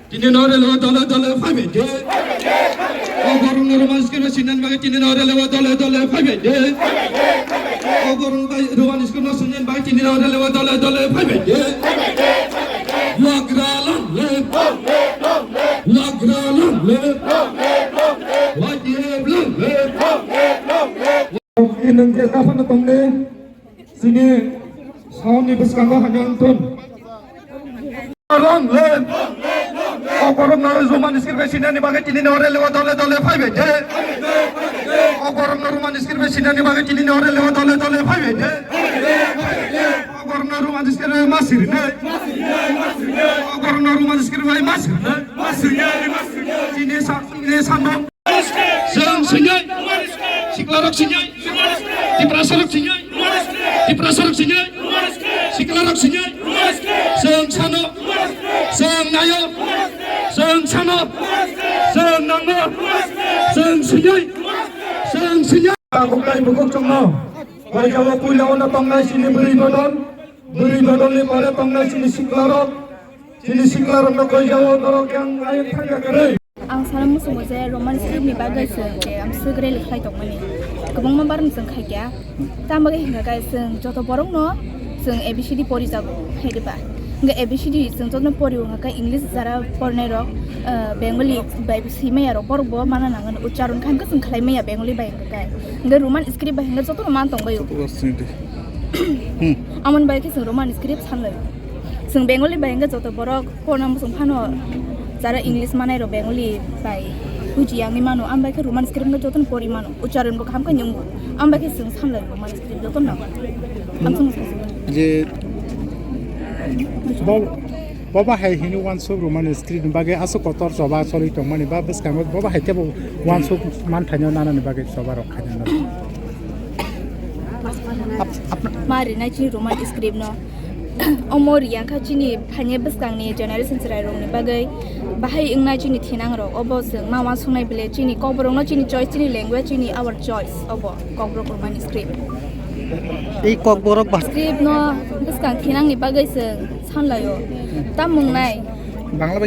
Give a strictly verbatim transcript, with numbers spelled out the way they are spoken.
Tini no railway dole dole phaibai de. O borok no Roman script sinani bagwi tini no railway dole dole phaibai de. O borok bai Roman script no sinani bagwi tini no railway dole dole phaibai de. Wagra long live. Wagra long live. Y T F long live. Nang je kaphano tongne. Sini sound ni bwskango hamya wngthun. Long live. O borok no Roman script bai sinani bagwi tini no railway dole dole phaibai de. O borok no Roman script bai sinani bagwi tini no railway dole dole phaibai de. O borok no Roman script bai ma sirinai. O borok no Roman script bai ma sirinai. Tini sa-, tini samung. Chwng sinai. Siklarok sinai. Tiprasarok sinai. Tiprasarok sinai. Siklarok sinai. Chwng sano. Chwng nayo. Chwng sano. Chwng nango. Chwng sinai. Chwng sinai. Bukai bukuk chongno. Koijago puila ono tongnai sini bwrwi bodol. Bwrwi bodolni pore tongnai sini siklarok. Chini siklarokno koijago norok yang ayuk thangya kwrwi. Ang sana muchungo je Roman script ni bagwi se je ang swk rally khlai tongmani. Kwbangma barni chwng khaikya. Tamo khe hwnkha khe chwng joto borokno chwng A B C D porijago, hai diba? Hwnkhe A B C D chwng jotono pori wngkha khe English jara pornai rok, eh, Bengali bai swi maya rok borok bo mana nangani uchcharon khe hwnkhe chwng khlai maya Bengali bai hwnkha khe. Hwnkhe Roman script bai hwnkhe jotono man tongbaio. Amoni bai khe chwng Roman script sanlai. Chwng Bengali bai hwnkhe joto borok porna muchung phano jara English manai rok Bengali bai buji yangwi mano, ambai khe Roman script hwnkhe jotono pori mano, uchcharon bo kaham khe nwngo, ambai khe chwng sanlai Roman script jotono. Hamsung Je bo, bo bahai hini wansuk Roman script ni bagwi aswk kotor choba choli tongmani ba bwskango bo bahai khe bo wansuk manthaino nanani bagwi choba rok khaina nango. Ap-, ap-, Ma rinai chini Roman script no. Omo riyang kha chini phainai bwskangni generation chwrairokni bagwi bahai wngnai chini thinangrok. Obo chwng ma uansuknai bile chini kokborokno chini choice, chini language, chini our choice. Obo kokborok Roman script. Ei kokborok ba- Script no bwskang thinangni bagwi chwng sanlaio. Tamung nai. Bangla bai